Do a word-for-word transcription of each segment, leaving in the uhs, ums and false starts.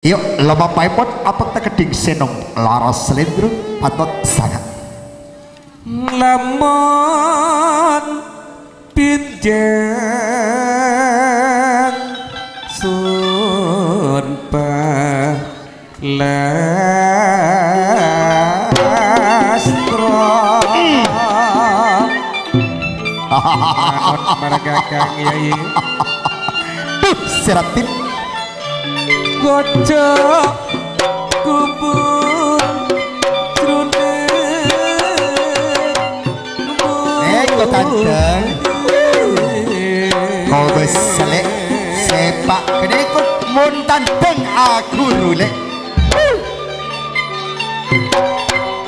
Iyâ, lamapaèpon apènta keddhing sènom laras lèndrung patot sanget. Lamon pinjeng sun palastro. Manut marga Kang Yai. Duh, seratin. Gojok kubur jroning Eh, kok tandang. Kobes selek sepak kene kok mon tandang aku rulek.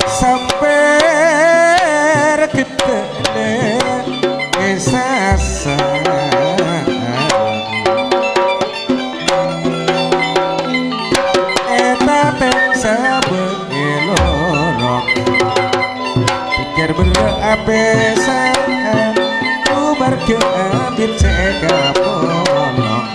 Sampai gedene kesasa. Etaten sabenge lorong. Pikir berro' apesan, kumarga abit se kapolong.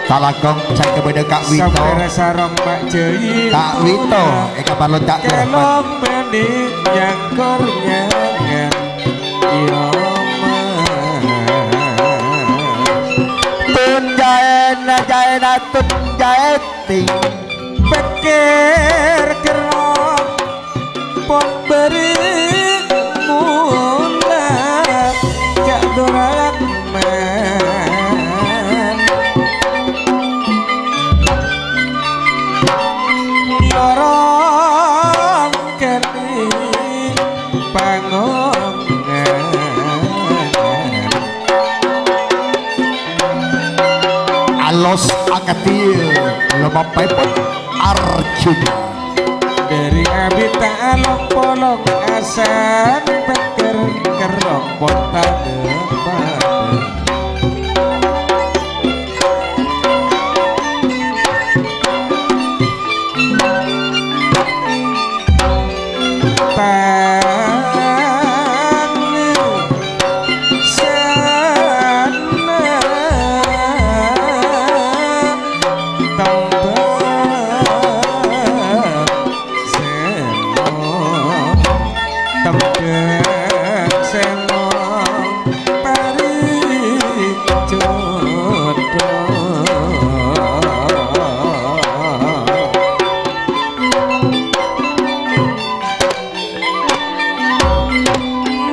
Talakong cai kepada Kak Wito. Sampera sarong Pak Jai. Kak Wito, eka parlo Cak Kelong Rahman. Meni nyangkor nyangan. Iyo, Mas. Tun jaen, jaen, tun jaeting. Pekker kerrong pon beri mula cak doraman. Lorong kani pangongan. Alos akadil lemapaipun Arjuna. Dari abita along-polong asan peker kerrong pon padha-padha.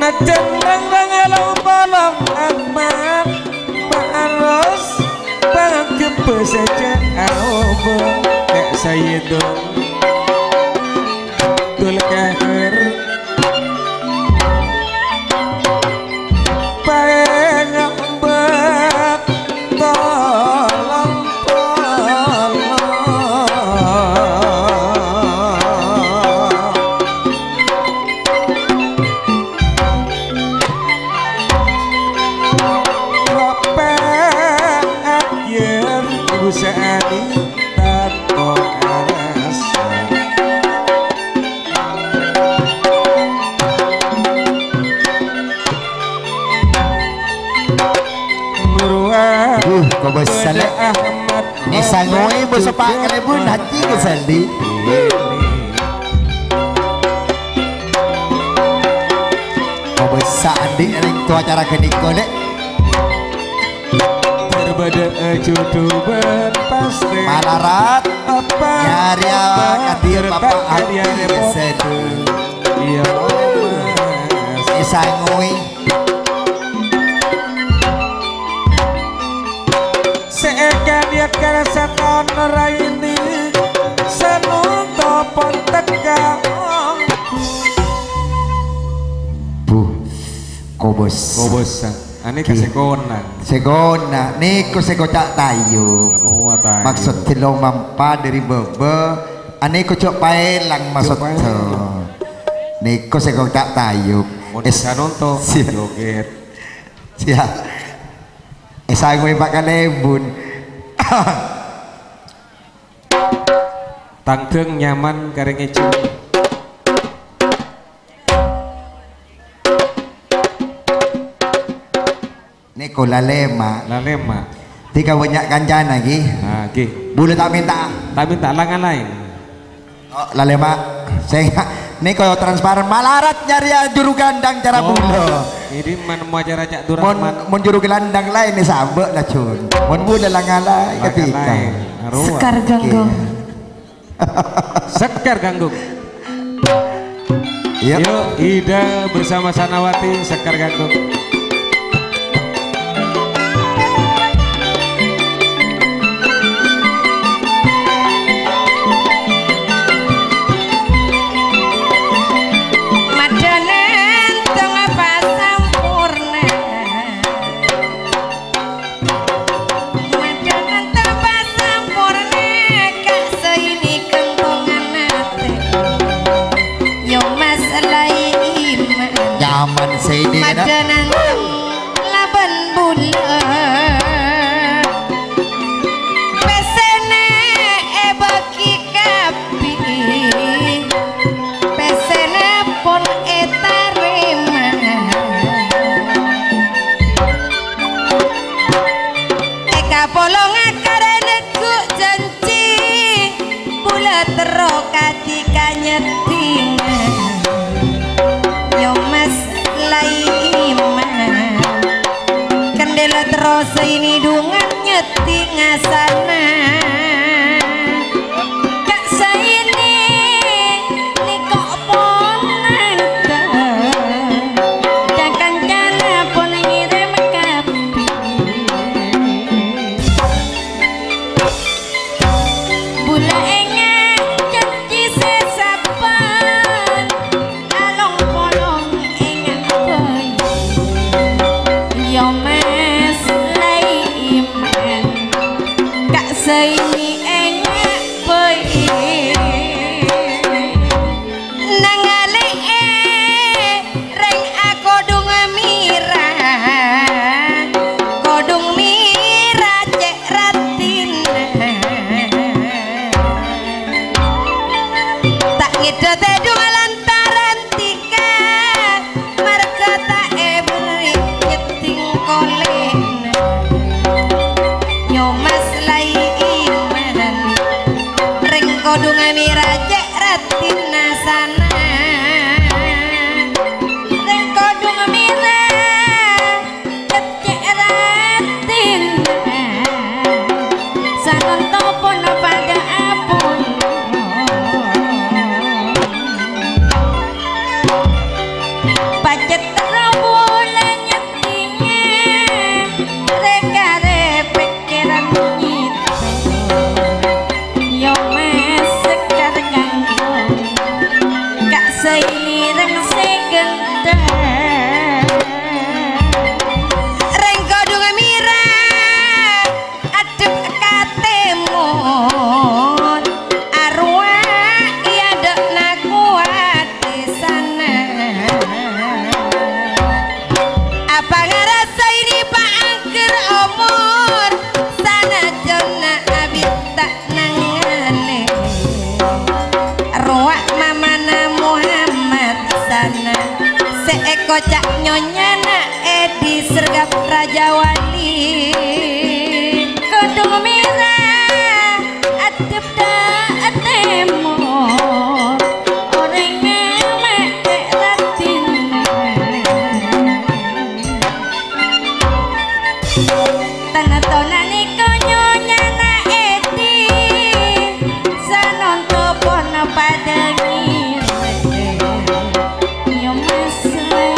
Najan rang-rang elong-polong aman, ma'aros panggebbe saja aobo nek sayidong Dul Kahar. Paenga bâk tolong-polong. Ropek akhir usahane tato arasa. Buruan. Duh, kobes salek. Ahmad Esangoe basa Pak Kalebun hati ke Sandi. Kobes sa andi ning to acara ganiko, Lek. Berbeda judul berpasti. Malarat. Apa? Nyari awak hadir Bapak Haji Sedu. Iya, Mas. Esangoe. Seekan ya karasa raini sanunto pon teka. Bu, kobes. Kobes. Ane ka Ki. Sekona. Sekona. Niko seko cak tayu. Anu, tayu. Maksud telo mampa dari bebe. Ane ko cok paelang maksud. Niko seko cak tayu. Mau Es-, sanunto, siap. Joget. Siap. Esangoe Pak Kalebun. Tangdeng nyaman kareng eju. Nèko lalèma'. Lalèma'. Dhika bânnya' kancana, ghi. Ah, ghi. Bulâ ta' mènta. Ta' mènta, la ngalaè. Oh, lalèma'. Sè, nèko transparan malarat nyarèya juru gandang cara Oh, bulâ. Ini man-, mau acara cak durang Mon, man. Mon juru gelandang laèn nè sambâ' la, Jun. Mon bulâ la ngalaè La ketika. Ngalaè. Arowa. Sekar Ganggung. Oke. Sekar Ganggung. Yuk. Yuk, Ida bersama Sanawati, Sekar Ganggung. Madânan tong pasampurna. Madânan tong pasampurna, ka' saini kèntongan atè. Yo mas lai iman. Nyaman saini, nak. Madânan tong labân bulâ. Pèssèna èbâgi kabbhi, pèssèna pon ètarèma. Èkapolonga karana ghu' janji, bulâ terro kadhi ka nyeddhinga. Yo mas lai iman. Kandhâla terro saini dhungan nyeddhinga sana. Ka' saini nèko pon nangka. Ka-kancana pon ngèrèm kabbhi. Bulâ ènga' janji sè sabbhân, along-polong ènga' bhâi. Yo mas lai iman, ka' saini ènga' bhâi. Nangalè'è rèng akodhung mèra, kodhung mèra cè' raddhinna. Ta' ngèdhâ tèdhung lantaran dhika, marghâ ta' èberri' nyeddhing kolèna. Yo mas lai iman, rèng kodhung mèra cè' raddhinna sana. Rèng kodhung mèra, cè' raddhinna. Sanonto pon padâ apon. Pajhât terro bulâ nyeddhinga, rè-karè pèkkèran nyèddhing. Yo mas Sekar Ganggung, ka' saini rèng sè ghânta. Rèng kodhung mèra, addhep ka tèmor, arowa è adâ'na kowa dhisana. Apa ngarasaènè paangghâr omor, sanajjhân abit ta' nangalè. Rowa mamana Muhammad sana, sè èkoca' nyonyana è dhisèrgap Rajawali. Kodhung mèra, addhep dâ' tèmor, orèng mèkè raddhinna. Tana-tona nèko nyonyana èdhi, sanonto pon padâ ngèrèm. Yo mas lai.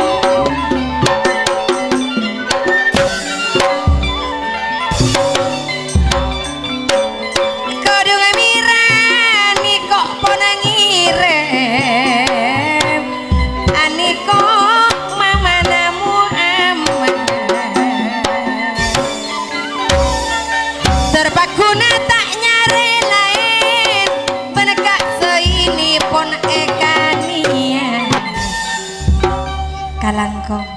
Kodhung mèra nèko pon ngèrèm, anèko mamana Muhammad. Ter paghuna ta' nyarè laèn, bân ka' saènè pon èkanèya. Kalangkong.